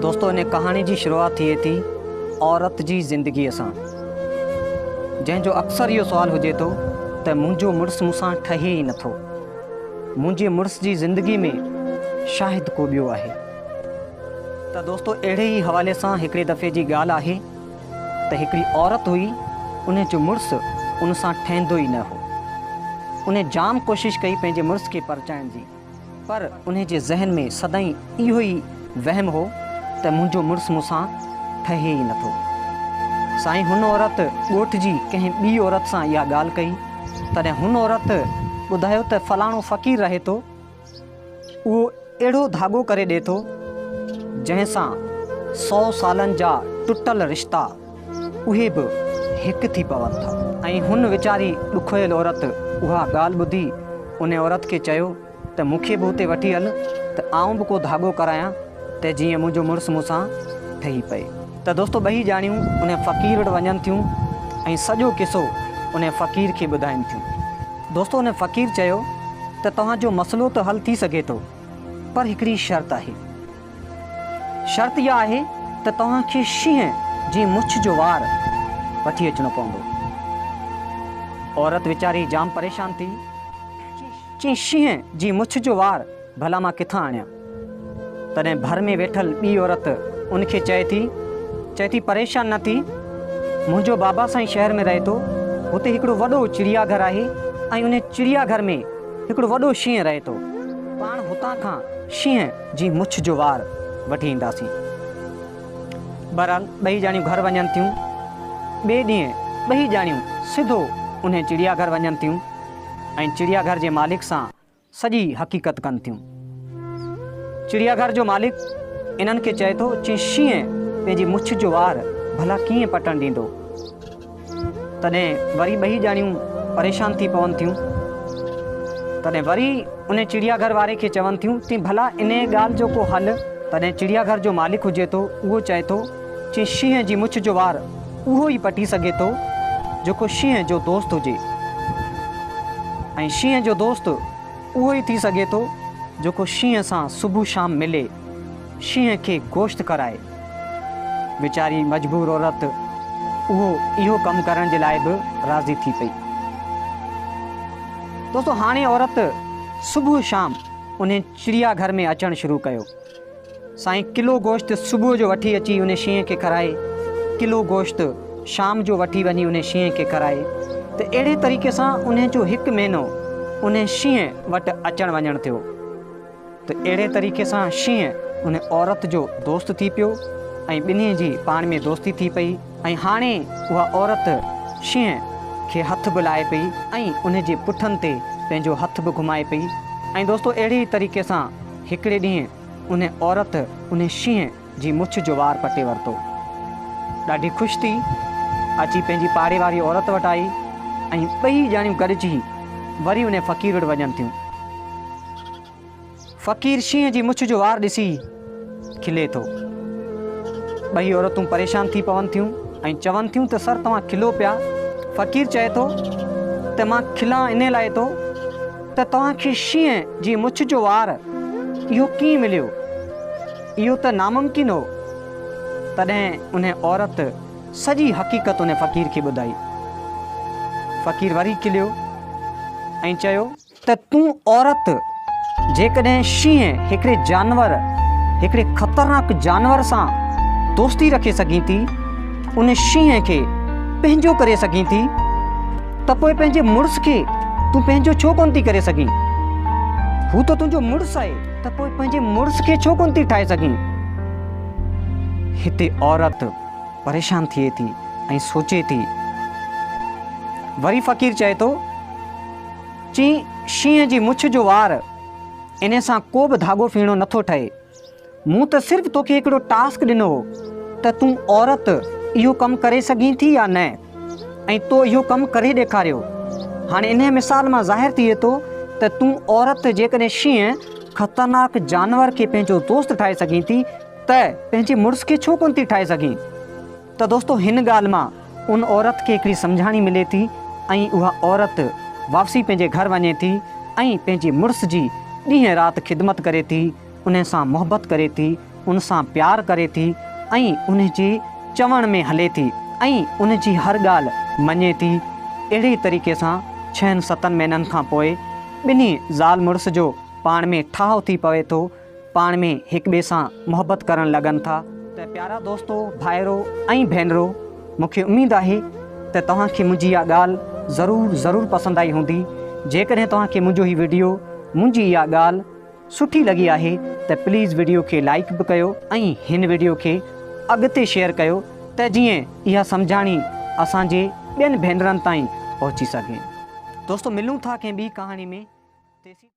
دوستو ان ڪهاڻي جي شروعات ٿئي ٿي عورت جي زندگيء سان جنهن جو اڪثر اهو سوال هجي ٿو ته منهنجو مڙس مون سان ٺهي ئي نٿو منهنجي مڙس جي زندگي ۾ شايد ڪو ٻيو آهي. ته دوستو اهڙي ئي حوالي سان هڪڙي دفعي جي ڳالهه آهي ته هڪڙي عورت هئي ان جو مڙس ان سان ٺهندو ئي نه هو ان جام ڪوشش ڪئي پنهنجي مڙس کي پرچائڻ جي پر انهي جي ذهن ۾ سدائين اهو ئي وهم هو ته منهنجو مڙس مون سان ٺهي ئي نٿو. سائين هن عورت ڳوٺ جي ڪنهن ٻي عورت سان اها ڳالهه ڪئي، تڏهن هن عورت ٻڌايو ته فلاڻو فقير رهي ٿو، اهو اهڙو ڌاڳو ڪري ڏي ٿو، جنهن سان سئو سالن جا ٽٽل رشتا اهي به هڪ ٿي پون ٿا. ۽ هن ويچاري ڏکويل عورت اها ڳالهه ٻڌي ان عورت کي چيو ته مون کي به اتي وٺي هل ته آئون به ڪو ڌاڳو ڪرايان ته جيئن منهنجو مڙس مون سان ٺهي پئي. ته دوستو ٻئي ڄاڻيون ان فقير وٽ وڃن ٿيون ۽ سڄو قصو ان فقير کي ٻڌائين ٿيون. دوستو ان فقير چيو ته توهان جو مسئلو ته حل ٿي سگهي ٿو پر هڪڙي شرط آهي. شرط اها آهي ته توهان کي شينهن جي مڇ جو وار وٺي اچڻو پوندو. عورت ويچاري جام پريشان ٿي. چيائين، شينهن جي مڇ جو وار ڀلا مان ڪٿان آڻيان؟ تڏهن ڀر ۾ ويٺل ٻي عورت ان کي چئي ٿي، چئي ٿي، پريشان نه ٿي، منهنجو بابا سائين شهر ۾ رهي ٿو، هتي هڪڙو وڏو چڙيا گهر آهي ۽ انهي چڙيا گهر ۾ هڪڙو وڏو شينهن رهي ٿو. پاڻ هتان کان شينهن جي مڇ جو وار وٺي اينداسين. بهرحال ٻئي ڄاڻيون گهر وڃن ٿيون. ٻئي ڏينهن ٻئي ڄاڻيون سڌو انهي چڙيا گهر وڃن ٿيون ۽ چڙيا گهر جي مالڪ سان سڄي حقيقت ڪن ٿيون. چڙيا گهر جو مالڪ انهن کي چئي ٿو، چي شينهن پنهنجي مڇ جو وار ڀلا ڪيئن پٽڻ ڏيندو؟ تڏهن وري ٻئي ڄاڻيون پريشان ٿي پون ٿيون. تڏهن وري انهي چڙيا گهر واري کي چون ٿيون تي ڀلا انهي ڳالهه جو ڪو حل؟ تڏهن چڙيا گهر جو مالڪ هجي ٿو اهو چئي ٿو چي شينهن جي مڇ جو وار اهو ئي پٽي سگهي ٿو جيڪو شينهن جو دوست هجي ۽ شينهن جو دوست اهو ئي ٿي سگهي ٿو جيڪو شينهن سان صبح شام ملي، شينهن کي گوشت کارائي. ويچاري مجبور عورت اهو اهو ڪم ڪرڻ جي لاء به راضي ٿي پئي. دوستو هاڻي عورت صبح شام انهي چڙيا گهر ۾ اچڻ شروع ڪيو. سائين ڪلو گوشت صبح جو وٺي اچي انهي شينهن کي کارائي، ڪلو گوشت شام جو وٺي وڃي انهي شينهن کي کارائي ته اهڙي طريقي سان انهي جو هڪ مهينو انهي شينهن وٽ اچڻ وڃڻ ٿيو. ته اهڙي طريقي سان شينهن ان عورت جو دوست ٿي پيو ۽ ٻنهي جي پاڻ ۾ دوستي ٿي پئي ۽ هاڻي اها عورت شينهن کي هٿ به لائي پئي ۽ ان جي پٺن تي پنهنجو هٿ به گهمائي پئي ۽ دوستو اهڙي ئي طريقي سان هڪڙي ڏينهن ان عورت ان شينهن جي مڇ جو وار پٽي ورتو. ڏاڍي خوش ٿي اچي پنهنجي پاڙي واري عورت وٽ آئي ۽ ٻئي ڄڻيون گڏجي وري ان فقير وٽ وڃن ٿيون. فقير شينهن جي مڇ جو وار ڏسي کلي ٿو. ٻئي عورتون پريشان ٿي پون ٿيون ۽ چون ٿيون ته سر توهان کلو پيا. فقير چئي ٿو ته مان کلان انهي لاء ٿو ته توهان کي شينهن جي مڇ جو وار اهو ڪيئن مليو؟ اهو ته ناممڪن هو. تڏهن انهي عورت سڄي حقيقت انهي فقير کي ٻڌائي. فقير وري کليو ۽ چيو. ته تون عورت جيڪڏهن شينهن هڪڙي جانور، هڪڙي خطرناڪ جانور سان دوستي رکي سگهين ٿي، ان شينهن کي پنهنجو ڪري سگهين ٿي ته پوء پنهنجي مڙس کي تون پنهنجو ڇو ڪونه ٿي ڪري سگهين؟ هو ته تنهنجو مڙس آهي ته پوء پنهنجي مڙس کي ڇو ڪونه ٿي ٺاهي سگهين؟ هتي عورت پريشان ٿئي ٿي ۽ سوچي ٿي. وري فقير چئي ٿو. چي، شينهن جي مڇ جو وار، انهي سان ڪو به ڌاڳو ڦيڻو نٿو ٺهي. مون ته صرف توکي هڪڙو ٽاسڪ ڏنو هو ته تون عورت اهو ڪم ڪري سگهين ٿي يا نه ۽ تو اهو ڪم ڪري ڏيکاريو. هاڻي انهي مثال مان ظاهر ٿئي ٿو ته تون عورت جيڪڏهن شينهن، خطرناڪ جانور، کي پنهنجو دوست ٺاهي سگهين ٿي ته پنهنجي مڙس کي ڇو ڪونه ٿي ٺاهي سگهين؟ ته دوستو هن ڳالهه مان ان عورت کي هڪڙي سمجهاڻي ملي ٿي ۽ اها عورت واپسي پنهنجي گهر وڃي ٿي ۽ پنهنجي مڙس جي ڏينهن رات خدمت ڪري ٿي، انهي سان محبت ڪري ٿي. ان سان پيار ڪري ٿي ۽ ان جي چوڻ ۾ هلي ٿي ۽ ان جي هر ڳالهه مڃي ٿي. اهڙي طريقي سان ڇهن ستن مهينن کان پوء ٻنهي زال مڙس جو پاڻ ۾ ٺاهه ٿي پوي ٿو، پاڻ ۾ هڪ ٻئي سان محبت ڪرڻ لڳن ٿا. ته پيارا دوستو، ڀائرو ۽ ڀينرو مون کي اميد آهي ته توهان کي منهنجي اها ڳالهه ضرور ضرور پسند آئي هوندي. جيڪڏهن توهان کي منهنجو هي وڊيو، منهنجي اها ڳالهه سٺي لڳي آهي ته پليز وڊيو کي لائيڪ به ڪيو ۽ هن وڊيو کي اڳتي شيئر ڪيو ته جيئن اها سمجهاڻي اسان جي ٻين ڀينرن تائين پهچي سگهي. دوستو ملون ٿا ڪنهن ٻي ڪهاڻي ۾ تيسين.